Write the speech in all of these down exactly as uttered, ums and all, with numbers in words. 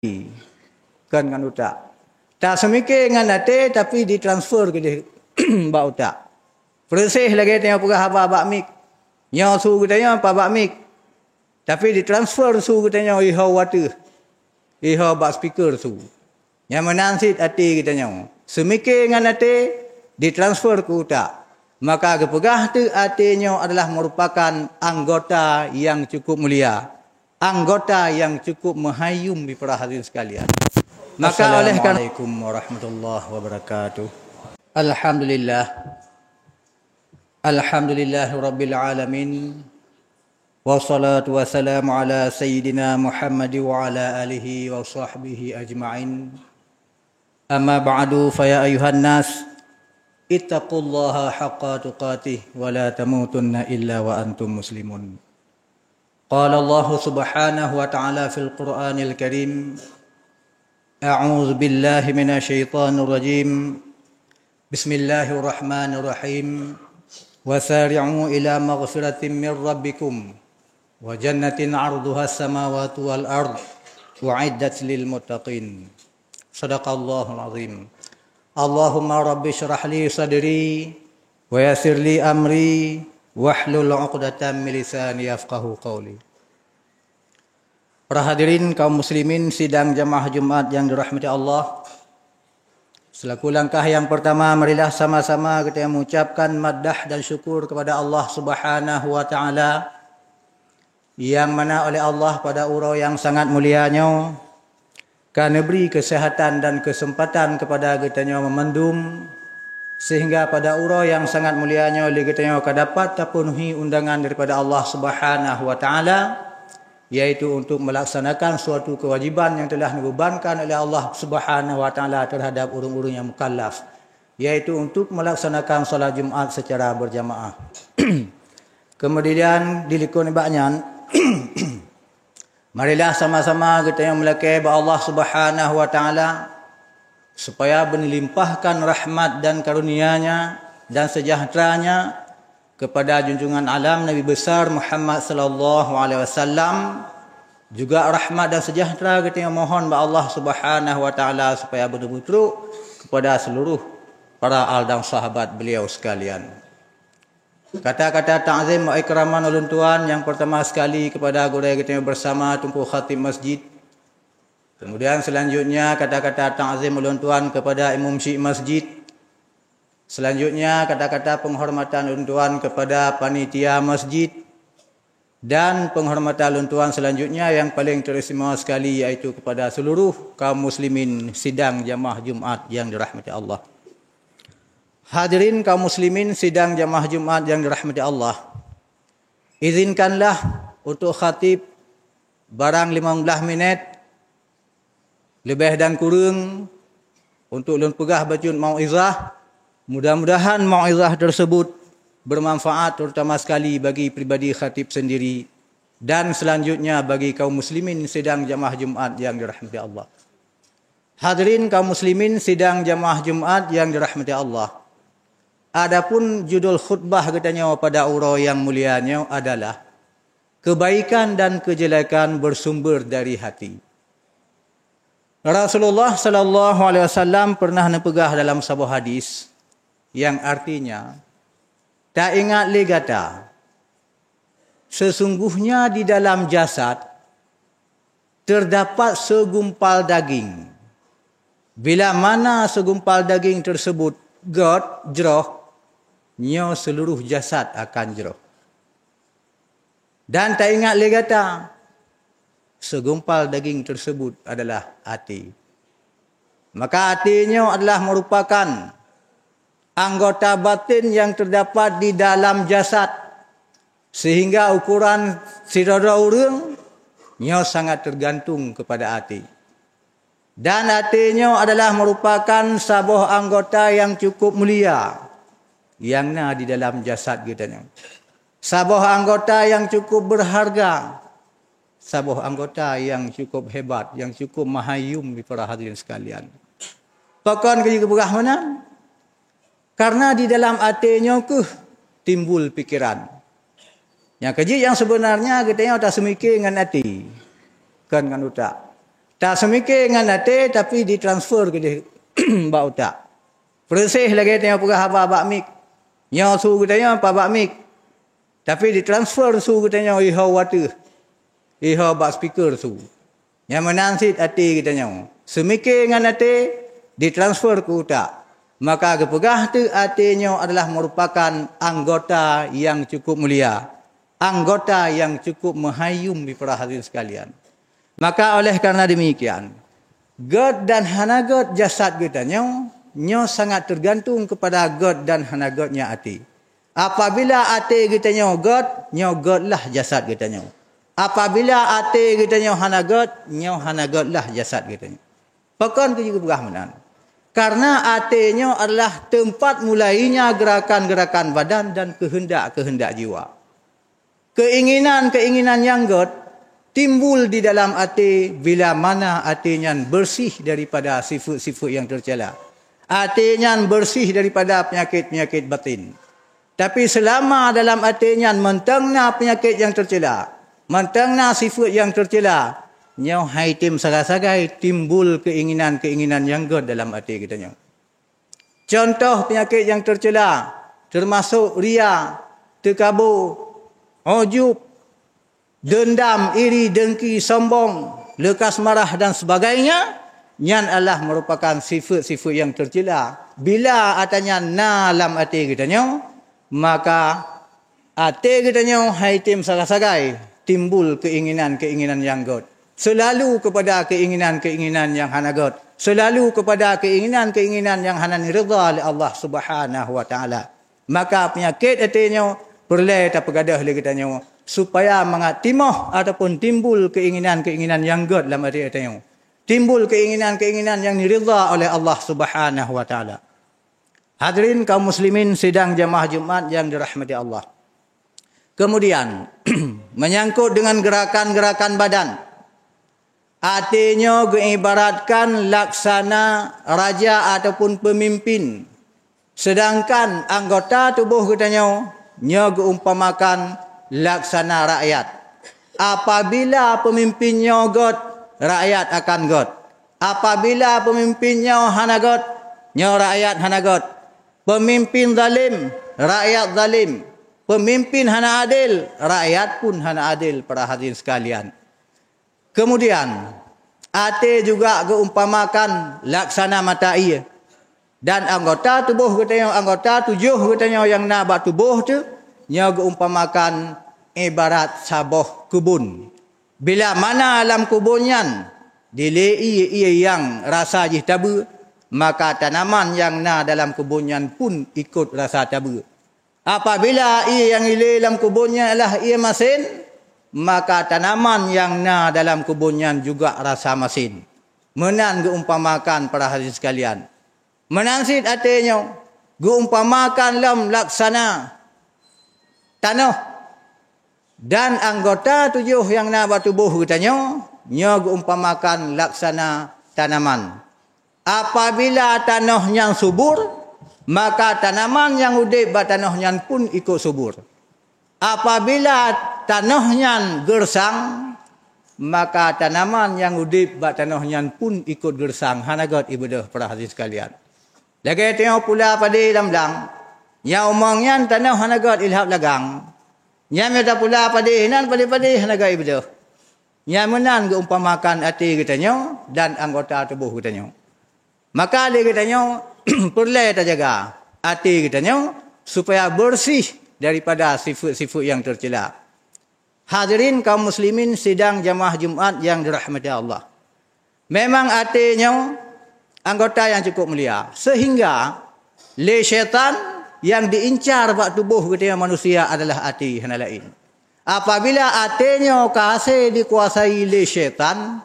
kon ngon utak. Taseumiké ngon até, tapi ditransfer keudeh bak utak. Peureuséh lagée tanyoe peugah haba bak mik. Nyoe su geutanyoe pat bak mik, tapi ditransfer su geutanyoe iho u ateueh, iho bak speaker su. Nyang meunan cit até geutanyoe. Seumiké ngon até, ditransfer keu utak. Maka geupeugah teuk até nyoe adalah meurupakan anggota nyang cukup mulia, anggota nyang cukup meuhayum di para hadirin sekalian. Maka oleh karena Assalamualaikum warahmatullahi wabarakatuh. Alhamdulillah. Alhamdulillahirabbil alamin. Wassalatu wassalamu ala sayyidina Muhammad wa ala alihi wa sahbihi ajma'in. Amma ba'du, fa ya ayyuhan nas, ittaqullaha haqqa tuqatih wa la tamutunna illa wa antum muslimun. Qala Allahu subhanahu wa ta'ala fil Qur'anil Karim, a'udzu billahi minasy syaithanir rajim. Bismillahirrahmanirrahim. Wasari'u ila maghfiratin mir rabbikum wa jannatin 'arduhas samawati wal ard u'iddat lil muttaqin. Sadaqallahul azim. Allahumma rabbi syrah li sadri wa yassir li amri wahlul 'uqdatam min lisani yafqahu qawli. Para hadirin kaum muslimin sidang jamaah Jumat yang dirahmati Allah, selaku langkah yang pertama, marilah sama-sama kita mengucapkan maddah dan syukur kepada Allah Subhanahu wa Ta'ala, yang mana oleh Allah pada uroe yang sangat mulia nyoe ka neubri keuseuhatan dan keuseumpatan kepada geutanyoe meumandum, sehingga pada uroe yang sangat mulia nyoe lé geutanyoe ka dapat tapeunuhi undangan daripada Allah Subhanahu wa Ta'ala, yaitu untuk melaksanakan suatu kewajiban yang telah neubebankan oleh Allah Subhanahu wa Ta'ala terhadap ureuëng-ureuëng yang mukallaf, yaitu untuk melaksanakan salat Jumat secara berjamaah. Kemudian dilikot nibak nyan, marilah sama-sama geutanyoe meulakée bak Allah Subhanahu wa Ta'ala, supaya beuneulimpahkan rahmat dan karunia-Nya dan sejahtera-Nya kepada junjungan alam Nabi besar Muhammad sallallahu alaihi wasallam. Juga rahmat dan sejahtera geutanyoe mohon bak Allah Subhanahu wa Ta'ala supaya beuneubutruk kepada seluruh para al dan sahabat beliau sekalian. Kata-kata takzim wa ikraman ulôn tuan yang pertama sekali kepada gurée geutanyoe bersama Teungku Khatib Masjid. Kemudian selanjutnya kata-kata takzim ulôn tuan kepada Imum Syik Masjid. Selanjutnya kata-kata penghormatan ulôn tuan kepada panitia masjid. Dan penghormatan ulôn tuan selanjutnya yang paling teristimewa sekali, yaitu kepada seluruh kaum muslimin sidang jamaah Jumat yang dirahmati Allah. Hadirin kaum muslimin sidang jamaah Jumat yang dirahmati Allah, izinkanlah untuk khatib barang limong blaih minét, leubeh dan kureueng, untuk lôn peugah bacut mauizah. Mudah-mudahan mauizah tersebut bermanfaat, terutama sekali bagi pribadi khatib sendiri dan selanjutnya bagi kaum muslimin sidang jamaah Jumat yang dirahmati Allah. Hadirin kaum muslimin sidang jamaah Jumat yang dirahmati Allah. Adapun judul khutbah geutanyoe pada uroe yang mulia nyoe adalah kebaikan dan kejelekan bersumber dari hati. Rasulullah sallallahu alaihi wasallam pernah neupeugah dalam saboh hadis yang artinya, taingat lé gata, sesungguhnya di dalam jasad terdapat segumpal daging. Bila mana segumpal daging tersebut gét, jroh, nyoe seluruh jasad akan jroh. Dan taingat lé gata, segumpal daging tersebut adalah até. Maka até nyoe adalah merupakan anggota batin yang terdapat di dalam jasad, sehingga ukuran sidroe-droe ureuëng nyoe sangat tergantung kepada até. Dan até nyoe adalah merupakan saboh anggota yang cukup mulia nyang na di dalam jasad geutanyoe. Saboh anggota yang cukup berharga, saboh anggota yang cukup hebat, yang cukup mahayum di para hadirin sekalian. Pakon keu geupeugah meunan? Karena di dalam até nyoe keuh timbul pikiran. Nyang keujeuet nyang sebenarnya geutanyoe taseumiké ngon até, kon ngon utak. Taseumiké ngon até, tapi ditransfer keudeh bak utak. Peureuséh lagée tanyoe peugah haba bak mik. Nyoe su geutanyoe pat bak mik. Tapi ditransfer su geutanyoe iho u ateueh, iho bak speaker su. Nyang meunan cit até geutanyoe. Seumiké ngon até ditransfer keu utak. Maka geupeugah teuk até nyoe adalah meurupakan anggota nyang cukup mulia, anggota nyang cukup meuhayum di para hadirin sekalian. Maka oleh karena demikian, gét dan hana gét jasad geutanyoe, nyoe sangat tergantung kepada gét dan hana gétnya até. Apabila até geutanyoe gét, nyoe gétlah jasad geutanyoe. Apabila até geutanyoe hana gét, nyoe hana gétlah jasad geutanyoe. Pakon keuh geupeugah meunan? Karena até nyoe adalah tempat mulainya gerakan-gerakan badan dan kehendak-kehendak jiwa. Keinginan-keinginan nyang gét timbul di dalam até bila mana até nyan bersih daripada sifat-sifat nyang tercela. Até nyan bersih daripada penyakit-penyakit batin. Tapi selama dalam até nyan mantong na penyakit nyang tercela, mantong na sifat nyang tercela, nyoe hai tem sagai-sagai timbul keinginan-keinginan nyang gét dalam até geutanyoe. Contoh penyakit nyang tercela, termasuk ria, teukabo, ujub, dendam, iri, dengki, sombong, leukas marah dan sebagainya, nyan adalah merupakan sifat-sifat nyang tercela. Bila ata nyan na lam até geutanyoe, maka até geutanyoe hai tem sagai-sagai timbul keinginan-keinginan nyang gét, seulalu kepada keinginan-keinginan nyang hana gét, seulalu kepada keinginan-keinginan nyang hana neuridha lé Allah Subhanahu wa Taala. Maka peunyakét até nyoe peureulée tapeugadôh lé geutanyoe supaya mangat timoh ataupun timbul keinginan-keinginan nyang gét lam até geutanyoe, timbul keinginan-keinginan nyang neuridha oleh Allah Subhanahu wa Taala. Hadirin kaum muslimin sidang jamaah Jumat nyang dirahmati Allah. Kemudian, menyangkut dengan gerakan-gerakan badan, até nyoe geuibaratkan laksana raja ataupun peumimpin, seudangkan anggota tuboh geutanyoe nyoe geuumpamakan laksana rakyat. Apabila peumimpin nyoe gét, rakyat akan gét. Apabila peumimpin nyoe hana gét, nyoe rakyat hana gét. Peumimpin zalim, rakyat zalim. Peumimpin hana adil, rakyat pun hana adil, para hadirin sekalian. Kemudian, até juga geuumpamakan laksana mata ié. Dan anggota tuboh geutanyoe, anggota tujoh geutanyoe nyang na bak tuboh teuh, nyoe geuumpamakan ibarat saboh keubon. Bila mana lam keubon nyan dilée ié-ié nyang rasa jih tabeue, maka tanaman nyang na dalam keubon nyan pun ikot rasa tabeue. Apabila ié nyang ilée lam keubon nyan adalah ié masen, maka tanaman nyang na dalam keubon nyan juga rasa masen. Meunan geuumpamakan para hadirin sekalian. Meunan cit até nyoe geuumpamakan lom laksana tanoh. Dan anggota tujoh nyang na bak tuboh geutanyoe, nyoe geuumpamakan laksana tanaman. Apabila tanoh nyan subur, maka tanaman nyang udeb bak tanoh nyan pun ikot subur. Apabila tanoh nyan geusang, maka tanaman nyang udeb bak tanoh nyan pun ikot geusang. Hana gét ibeudôh, para hadirin sekalian. Lagée tanyoe pula padé lam blang, nyang umong nyan tanoh hana gét ilhab lagang. Nyan meunyo tapula padé, nan padé-padé hana gét ibeudôh. Nyan meunan geuumpamakan até geutanyoe dan anggota tuboh geutanyoe. Maka lé geutanyoe peureulée tajaga até geutanyoe supaya beureuséh daripada sifeuet-sifeuet nyang teucela. Hadirin kaum muslimin sidang jamaah Jumat nyang dirahmati Allah. Memang até nyoe anggota nyang cukup mulia, sehingga lé syaitan nyang diincar bak tuboh geutanyoe manusia adalah até, hana laén. Apabila até nyoe ka hase dikuasai lé syaitan,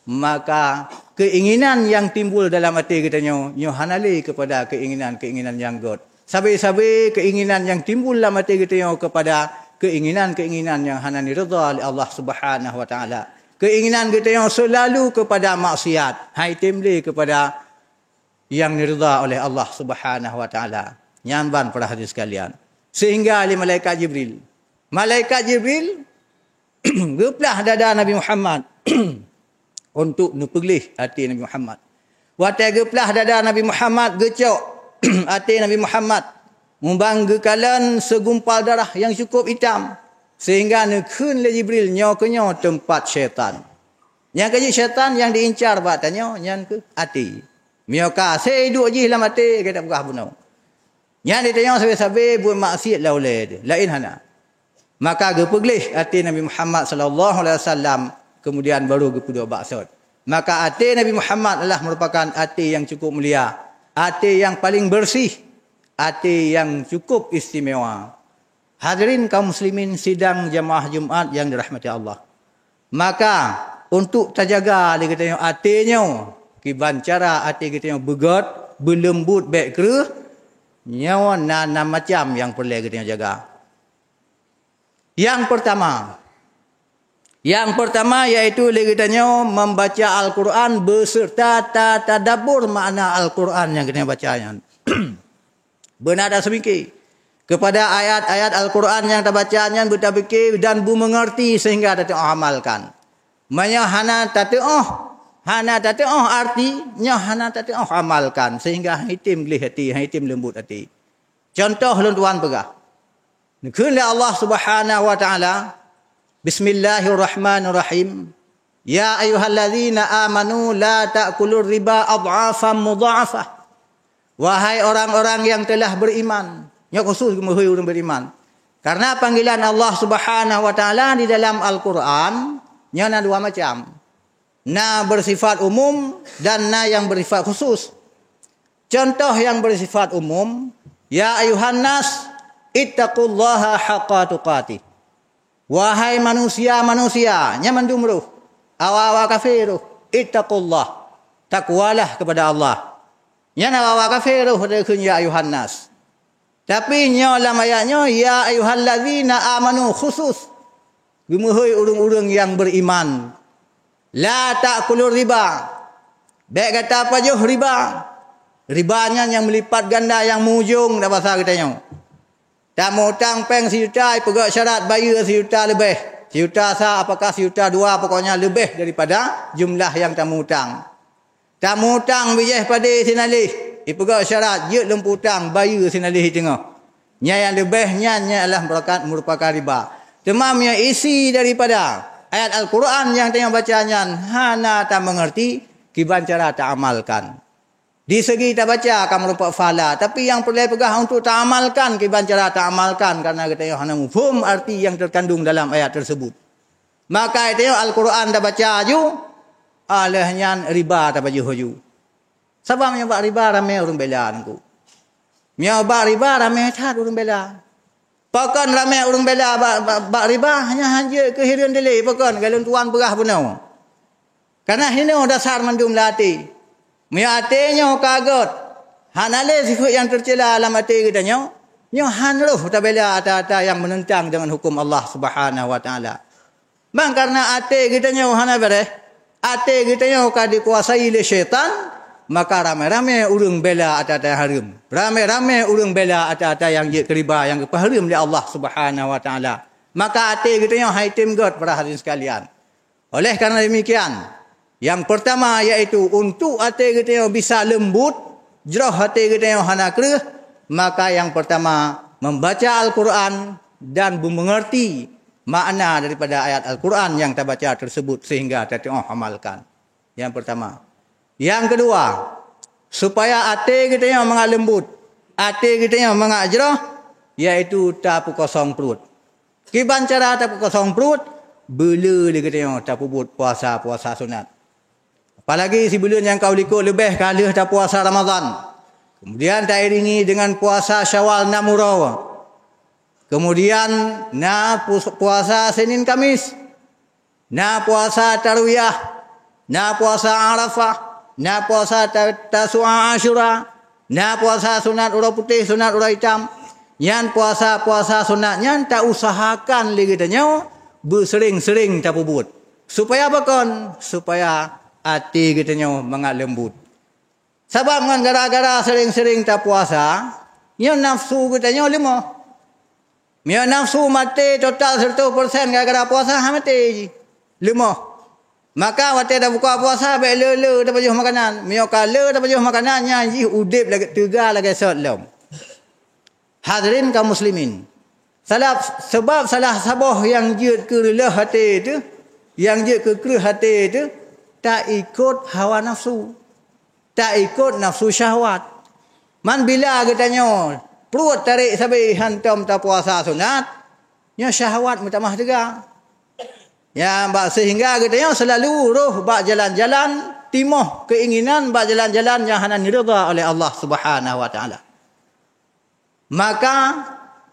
maka keinginan nyang timbul dalam até geutanyoe nyoe hana lé keupada keinginan-keinginan nyang gét. Sabe-sabe keinginan nyang timbul lam até geutanyoe keupada keinginan-keinginan nyang hana neuridha lé Allah Subhanahu wa Taala. Keinginan geutanyoe seulalu keupada maksiat, han item lé keupada nyang neuridha oleh Allah Subhanahu wa Taala. Nyan ban para hadirin sekalian. Sehingga lé malaikat Jibril. Malaikat Jibril geuplah dada Nabi Muhammad. untuk neupeugleh até Nabi Muhammad. Watée geuplah dada Nabi Muhammad, geucok até Nabi Muhammad, mumbang geukalon segumpal darah nyang cukup itam, sehingga neukheun lé Jibril, "Nyoe keuh nyoe teumpat syaitan." Nyang keuh jih syaitan nyang diincar bak tanyoe nyan keuh até. Meunyoe ka asée duek jih lam até, ka tapeugah bunoe. Nyan di tanyoe sabe-sabe buet maksiat lam ulée teuh, laén hana. Maka geupeugleh até Nabi Muhammad sallallahu alaihi wasallam, kemudian baru geupeuduek bak sot. Maka até Nabi Muhammad adalah merupakan até nyang cukup mulia, até nyang paling bersih, até nyang cukup istimewa. Hadirin kaum muslimin sidang jamaah Jumat nyang dirahmati Allah. Maka, untuk tajaga lé geutanyoe até nyoe, kiban cara até geutanyoe beugét, beuleumbot bék kreueh, nyoe na nam macam nyang peureulée geutanyoe jaga. Nyang peurtama, nyang peurtama yaitu lé geutanyoe membaca Al-Quran beserta ta-, tadabbur makna Al-Quran nyang geutanyoe baca nyan. Beuna taseumike kepada ayat-ayat Al-Quran nyang tabaca nyan, beutapike dan beumeungerti sehingga tateuoh amalkan. Meunyoe hana tateuoh, hana tateuoh arti, nyoe hana tateuoh amalkan, sehingga han item gleh até, han item leumbot até. Contoh lôn tuan peugah. Neukheun lé Allah Subhanahu wa Ta'ala, "Bismillahirrahmanirrahim. Ya ayyuhallazina amanu la ta'kulur riba adhafan mudha'afah." Wahai orang-orang yang telah beriman, nyoe khusus geumeuhôi ureuëng beriman. Karena panggilan Allah Subhanahu wa Ta'ala di dalam Al-Quran, nyoe na dua macam. Na bersifat umum dan na yang bersifat khusus. Contoh yang bersifat umum, "Ya ayuhan nas, ittaqullaha haqqa tuqatih." Wahai manusia-manusia, nyan mandum roh, awak-awak kafé roh, ittaqullah, takwalah kepada Allah. Nyan awak-awak kafé roh, ada kheun ya ayuhan nas. Tapi nyoe lam ayat nyoe, "Ya ayyuhallazina amanu," khusus geumeuhôi ureuëng-ureuëng nyang beriman. "La ta'kulur riba." Bék gata pajoh riba. Riba nyan nyang meulipat ganda nyang meujong dah basa geutanyoe. Tamutang péng sijuta, ipeugét syarat bayeue sijuta leubeh. Sijuta sa, apakah sijuta dua, pokoknya leubeh daripada jumlah nyang tamutang. Tamutang bijéh padé sinalih, ipeugét syarat jeuet lom peutang bayeue sinalih teungoh. Nyan nyang leubeh nyan, nyan adalah merupakan, merupakan riba. Teuma meunyoe isi daripada ayat Al-Quran nyang tanyoe baca nyan hana tameungerti, kiban cara taamalkan. Di segi tabaca ka meurumpok pahala, tapi nyang peureulée peugah untuk taamalkan, kiban cara taamalkan, karena geutanyoe hana muphom arti nyang terkandung dalam ayat tersebut. Maka geutanyoe Al-Quran tabaca aju, óh lheueh nyan riba tapajoh aju. Sabab meunyoe bak riba ramé ureuëng bela Teungku. Meunyoe bak riba ramé that ureuëng bela. Pakon ramé ureuëng bela bak, bak, bak riba, hanya hanjeuet keu hireuen dilée, pakon, galon tuan peugah bunoe. Karena hinoe dasar mandum lam até. Meunyoe até nyoe ka gét, hana lé sifeuet nyang teucela lam até geutanyoe, nyoe han roh tabela ata-ata nyang meunentang deungon huköm Allah Subhanahu wa Ta'ala. Bang karena até geutanyoe hana beureh, até geutanyoe ka dikuasai lé syaitan, maka ramé-ramé ureuëng bela ata-ata nyang hareuem. Ramé-ramé ureuëng bela ata-ata nyang jeuet keu riba nyang geupeuhareuem lé Allah Subhanahu wa Ta'ala. Maka até geutanyoe han item gét, para hadirin sekalian. Oleh karena demikian, yang pertama yaitu untuk até geutanyoe bisa leumbut, jroh até geutanyoe hana kreueh, maka yang pertama membaca Al-Quran dan mengerti makna daripada ayat Al-Quran yang tabaca tersebut sehingga tateuoh amalkan. Yang pertama. Yang kedua, supaya até geutanyoe mangat leumbut, até geutanyoe mangat jroh, yaitu tapeukosong pruet. Kiban cara tapeukosong pruet, beuleu lé geutanyoe tapeubuet puasa-puasa sunat. Apalagi sibuleuen nyang ka u likot leubeh ka lheueh tapuasa Ramadhan. Kemudian tairingi dengan puasa Syawal nam uroe. Kemudian na pus-, puasa Senin Kamis. Na puasa Tarwiyah, na puasa Arafah, na puasa Ta-, Tasu'a Asyura, na puasa sunat uroe putéh, sunat uroe itam. Nyan puasa-puasa sunat nyan tausahakan lé geutanyoe beuseuring-seuring tapeubuet. Supaya apa kon? Supaya até geutanyoe mangat leumbut. Sabab ngon gara-gara seuring-seuring tapuasa, nyoe nafsu geutanyoe leumoh. Meunyoe nafsu maté total seratus persen gara-gara puasa, ha maté jih. Leumoh. Maka watée tabuka puasa bék le-le tapajoh makanan. Meunyoe ka le tapajoh makanan, nyan jih udeb lagée teuga lagée sot lom. Hadirin kaum muslimin, salah, sebab salah saboh nyang jeuet keu reuloh até teuh, nyang jeuet keu kreueh até teuh, taikot hawa nafsu, taikot nafsu syahwat. Man bila geutanyoe pruet tarek sabe hantom tapuasa sunat, nyoe syahwat meutamah teuga. Ya, ba-, sehingga geutanyoe selalu roh bak jalan-jalan, timoh keinginan bak jalan-jalan nyang hana neuridha oleh Allah Subhanahu wa Taala. Maka,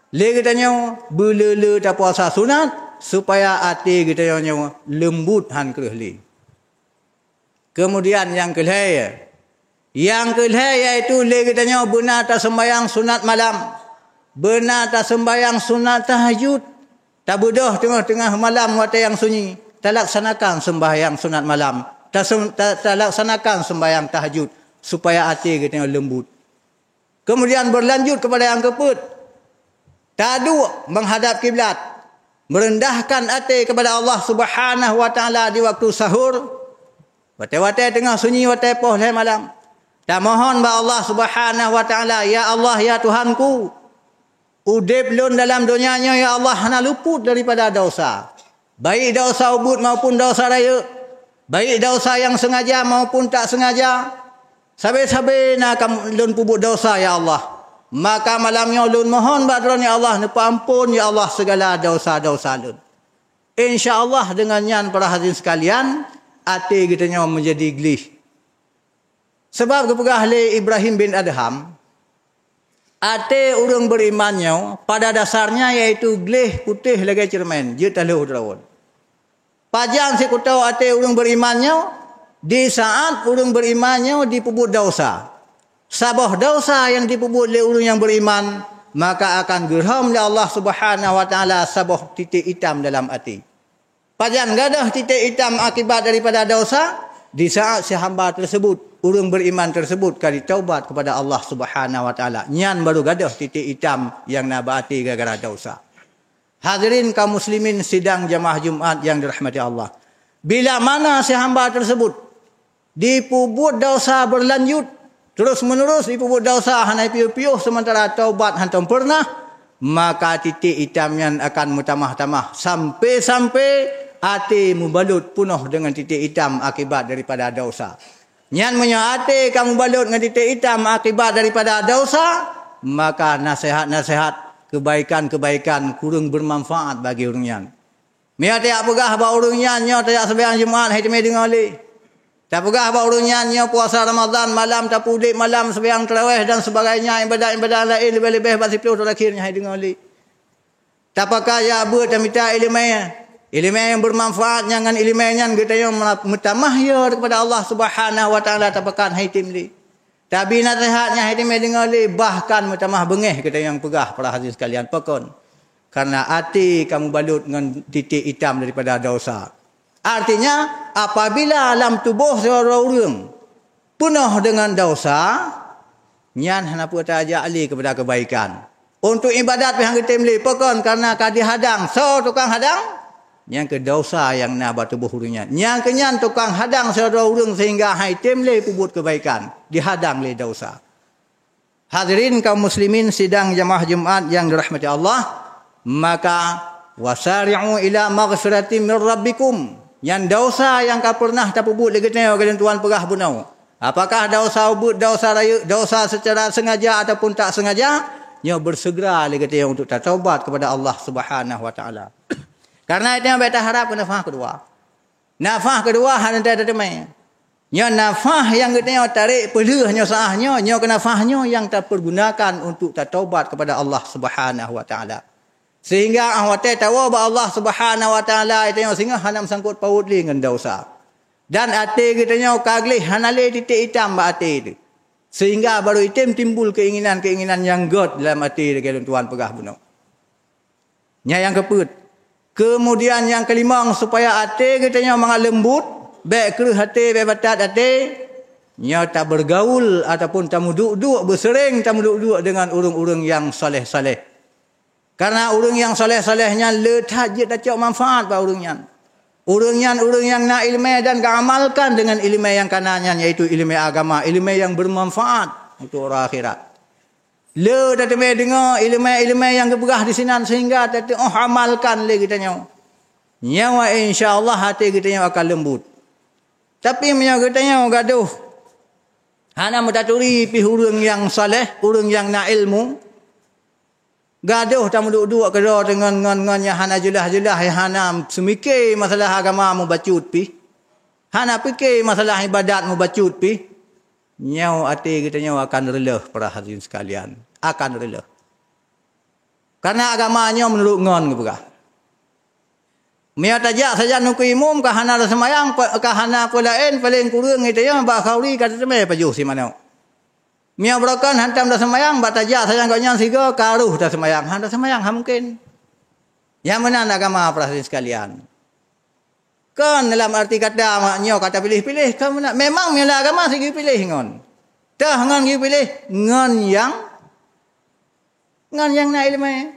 lé geutanyoe beule-le tapuasa sunat, supaya até geutanyoe nyoe leumbut han kreueh lé. Keumudian nyang keulhée, nyang keulhée yaitu lé geutanyoe beuna taseumbahyang sunat malam, beuna taseumbahyang sunat tahajud, tabeudôh teungoh-teungoh malam watée nyang sunyi, talaksanakan seumbahyang sunat malam, tasem-, ta-, talaksanakan seumbahyang tahajud, supaya até geutanyoe leumbut. Keumudian beulanjut keupada nyang keupeuet, taduek meuhadab kiblat, meurendahkan até keupada Allah Subhanahu wa Taala di waktu sahur, watée-watée teungoh sunyi, watée poh lhée malam. Tamohon bak Allah Subhanahu wa Taala, "Ya Allah, ya Tuhanku, udeb lôn dalam donya nyoe, ya Allah, hana luput daripada desya. Baik desya ubeuet maupun desya rayeuk, baik desya nyang seungaja maupun tak seungaja. Sabe-sabe na kam lôn peubuet desya, ya Allah. Maka malam nyoe lôn mohon bak Droeneuh, ya Allah, neupeuamphon, ya Allah, sigala desya-desya lôn." Insya Allah, deungon nyan, para hadirin sekalian, até geutanyoe meujadi gleh. Sabab geupeugah lé Ibrahim bin Adham, até ureuëng beriman nyoe pada dasarnya yaitu gleh putéh lagée ceureumen, jeuet taloh droe. Pajan sikutoe até ureuëng beriman nyoe? Di saat ureuëng beriman nyoe jipeubuet desya. Saboh desya nyang jipeubuet lé ureuëng nyang beriman, maka akan geuhom lé Allah Subhanahu wa Taala saboh titek itam dalam até. Pajan gadôh titek itam akibat daripada desya? Di saat si hamba tersebut, ureuëng beriman tersebut, ka ditaubat kepada Allah Subhanahu wa Taala, nyan baru gadôh titek itam nyang na bak até gara-gara desya. Hadirin kaum muslimin sidang jamaah Jumat nyang dirahmati Allah. Bila mana si hamba tersebut jipeubuet desya berlanjut, terus-menerus jipeubuet desya hana piôh-piôh sementara taubat hantom pernah, maka titek itam nyan akan meutamah-tamah sampai-sampai até mubalot peunoh deungon titek itam akibat daripada desya. Nyan meunyoe até ka mubalot ngon titek itam akibat daripada desya, maka naseuhat-naseuhat, keubaikan-keubaikan kureueng beumanfaat bagi ureuëng nyan. Meunyoe tajak peugah bak ureuëng nyan, nyoe tajak seumayang Jumat hai teumé deungoe lé. Tapeugah bak ureuëng nyan, nyoe puasa Ramadhan malam, tapeuudeb malam, seumayang taraweh dan sebagainya, ibadat-ibadat laén leubeh-leubeh bak siploh teurakhir nyan hai deungoe lé. Tapakat jak beuet tamita iéleumé, iéleumé nyang beumanfaat nyan ngon iéleumé nyan geutanyoe meutamah yo keupada Allah Subhanahu wa Taala tapakat hai tem lé. Tabi naseuhat nyan hai teumé deungoe lé, bahkan meutamah beungéh geutanyoe nyang peugah para hadirin sekalian. Pakon? Karena até ka mubalot ngon titek itam daripada desya. Artinya, apabila lam tuboh sidroe ureuëng peunoh deungon desya, nyan hana peue tajak lé keupada keubaikan. Untuk ibadat pih han geutem lé, pakon? Karena ka dihadang. Soe tukang hadang? Nyang keuh desya nyang na bak tuboh ureuëng nyan. Nyang keuh nyan tukang hadang sidroe ureuëng sehingga han item lé peubuet keubaikan, dihadang lé desya. Hadirin kaum muslimin sidang jamaah Jumat nyang dirahmati Allah, maka, "Wasari'u ila maghfiratin mir rabbikum." Nyan desya nyang ka pernah tapeubuet lé geutanyoe, lagée Tuhan peugah bunoe. Apakah desya ubeuet, desya rayeuk, desya secara sengaja ataupun tak sengaja, nyoe beuseugeura lé geutanyoe untuk tataubat keupada Allah Subhanahu wa Taala. Karena itu nyang bék taharab keu nafah keudua. Nafah keudua hana teuteumé. Nyoe nafah nyang geutanyoe tarek peulheueh nyoe saah nyoe, nyoe keu nafah nyoe nyang tapeurgunakan untuk tataubat keupada Allah Subhanahu wa Taala. Sehingga ah watée tawoe bak Allah Subhanahu wa Taala, geutanyoe singoh hana meusangkot paut lé ngon desya. Dan até geutanyoe ka gleh, hana lé titek itam bak até teuh. Sehingga baru item timbul keinginan-keinginan nyang gét dalam até, lagée lôn tuan peugah bunoe. Nyan nyang keupeuet. Keumudian nyang keulimong, supaya até geutanyoe mangat leumbut, bék kreueh até, bék batat até, nyoe tabeurgaul ataupun tameuduek-duek, beuseuréng tameuduek-duek deungon ureuëng-ureuëng nyang saleh-saleh. Karena ureuëng nyang saleh-saleh nyan le that jeuet tacok manfaat bak ureuëng nyan. Ureuëng nyan ureuëng nyang na iéleumé dan geuamalkan deungon iéleumé nyang kana nyan, yaitu iéleumé agama, iéleumé nyang beumanfaat untuk uroe akhirat. Le tateumé deungoe iéleumé-iéleumé nyang geupeugah disinan sehingga tateuoh amalkan lé geutanyoe. Nyoe insya Allah até geutanyoe akan leumbut. Tapi meunyoe geutanyoe gadôh hana meutaturi pih ureuëng nyang saleh, ureuëng nyang na ilmu, gadôh tameuduek-duek keudroe ngon, ngon, ngon nyang hana jeulaih-jeulaih, nyang hana seumiké masalah agama mubacut pih, hana piké masalah ibadat mubacut pih, nyoe até geutanyoe akan reuloh, para hadirin sekalian, akan reuloh. Karena agama nyoe meunurot ngon geupeugah. Meunyoe tajak sajan ukeue imum ka hana taseumayang, pe-, ka hana peue laén, paleng kureueng geutanyoe bak khauri ka tateumé pajoh simanok. Meunyoe beurokon hantom taseumayang, bak tajak sajan gobnyan sigoe ka roh taseumayang, hana taseumayang, hana mungken. Nyang meunan agama, para hadirin sekalian. Kon dalam arti kata mak nyoe ka tapiléh-piléh, kon meunan. Memang meunyoe lam agama sit geupiléh ngon. Teuh ngon geupiléh ngon nyang, ngon nyang na iéleumé.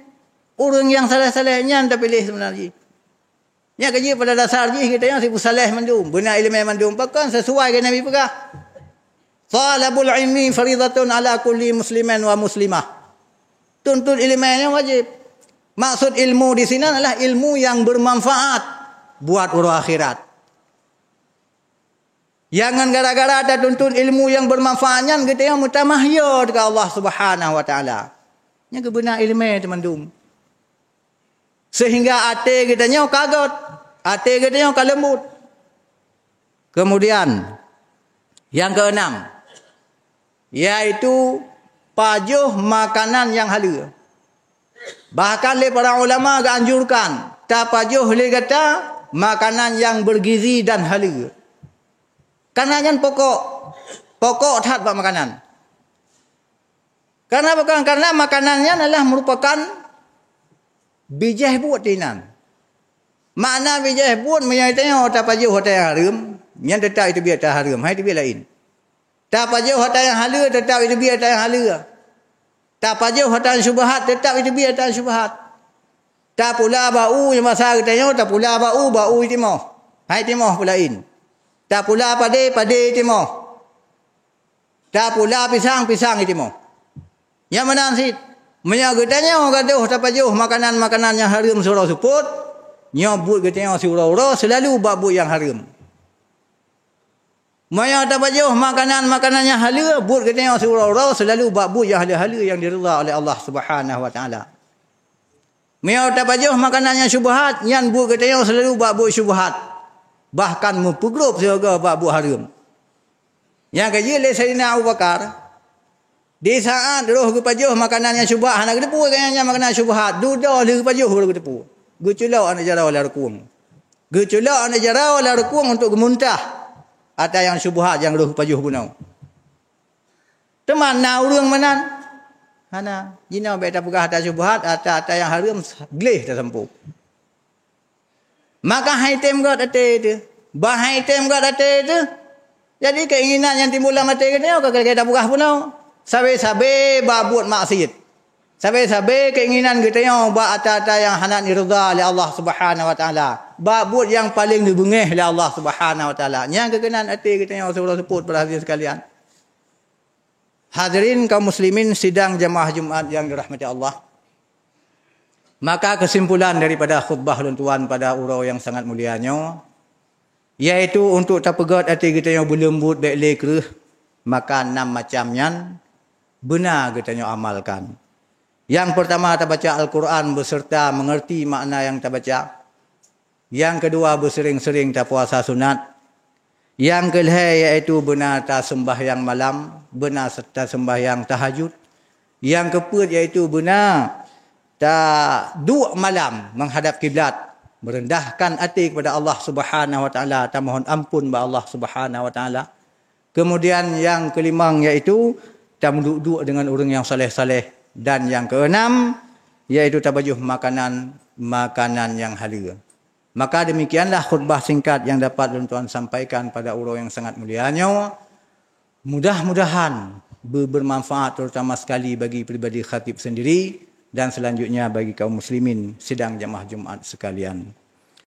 Ureuëng nyang saleh-saleh nyan tapiléh seubeuna jih. Nyan keuh jih pada dasar jih geutanyoe sit peusaleh mandum, beuna iéleumé mandum. Pakon sesuai ngon Nabi peugah, "Thalabul ilmi faridatun ala kulli muslimin wa muslimah." Tuntut iéleumé nyan wajéb. Maksud ilmu disinan adalah ilmu nyang beumanfaat buet uroe akhirat. Nyang ngon gara-gara tatuntut ilmu nyang beumanfaat nyan geutanyoe meutamah yo teuka Allah Subhanahu wa Taala. Nyan keuh beuna iéleumé teumandum. Sehingga até geutanyoe ka göt, até geutanyoe ka leumbut. Kemudian, nyang keuenam, yaitu pajoh makanan nyang haleue. Bahkan lé para ulama geuanjurkan tapajoh lé gata makanan nyang bergizi dan haleue. Karena nyan pokok, pokok that bak makanan. Karena bukan, karena makanan nyan adalah merupakan bijéh buet inan. Makna bijéh buet meunyoe tanyoe tapajoh ata nyang hareuem, nyan teutap iteubiet ata hareuem, hai teubiet laén. Tapajoh ata nyang haleue, teutap iteubiet ata nyang haleue. Tapajoh ata nyang syubhat, teutap iteubiet ata nyang syubhat. Tapula bak u nyang basa geutanyoe, tapula bak u, bak u itimoh. Hai timoh peue laén. Tapula padé, padé itimoh. Tapula pisang, pisang itimoh. Nyang meunan cit, meunyoe geutanyoe gadôh tapajoh makanan-makanan nyang hareuem siuroe seupôt, nyoe buet geutanyoe siuroe-uroe seulalu bak buet nyang hareuem. Meunyoe tapajoh makanan-makanan nyang haleue, buet geutanyoe siuroe-uroe seulalu bak buet nyang haleue-haleue nyang diridha oleh Allah Subhanahu wa Taala. Meunyoe tapajoh makanan nyang syubhat, nyan buet geutanyoe seulalu bak buet syubhat, bahkan meupeugrôp sigoe bak buet hareuem. Nyang keujeuet lé Saidina Abu Bakar, di saát roh geupajoh makanan nyang syubhat hana geuteupeue gobnyan nyan makanan syubhat, dudoe lheueh geupajoh baru geuteupeue. Geuculok aneuk jaroe lam rukueng. Geuculok aneuk jaroe lam rukueng untuk geumuntah ata nyang syubhat nyang roh geupajoh bunoe. Teuma na ureuëng meunan? Hana. Jinoe bék tapeugah ata syubhat, ata-ata nyang hareuem gleh tasampôh. Maka hai tem göt até teuh. Bah hai tem göt até teuh. Jadi keinginan nyang timbul lam até geutanyoe ka lagée tapeugah bunoe. Sabe-sabe bak buet maksiet. Sabe-sabe keinginan geutanyoe bak ata-ata nyang hana diridha lé Allah Subhanahu wa Taala. Bak buet nyang paleng neubeungéh lé Allah Subhanahu wa Taala. Nyang geukeunan até geutanyoe siuroe seupôt para hadirin sekalian. Hadirin kaum muslimin sidang jamaah Jumat yang dirahmati Allah. Maka kesimpulan daripada khutbah lôn tuan pada uroe yang sangat mulia nyoe, yaitu untuk tapeugöt até geutanyoe beuleumbot bék lé kreueh, maka nam macam nyan beuna geutanyoe amalkan. Yang pertama, tabaca Al-Quran beserta mengerti makna yang tabaca. Yang kedua, beuseuring-seuring tapuasa sunat. Yang keulhée yaitu beuna taseumbahyang malam, beuna taseumbahyang tahajud. Yang keupeuet yaitu beuna taduek malam menghadap kiblat, merendahkan até kepada Allah Subhanahu wa Taala, tamohon ampun bak Allah Subhanahu wa Taala. Kemudian yang kelimong yaitu tameuduek-duek dengan ureuëng yang saleh-saleh, dan yang keenam yaitu tabajoh makanan, makanan yang haleue. Maka demikianlah khutbah singkat yang dapat lôn tuan sampaikan pada uroe yang sangat mulia nyoe. Mudah-mudahan be-, bermanfaat terutama sekali bagi pribadi khatib sendiri dan selanjutnya bagi kaum muslimin sidang jamaah Jumat sekalian.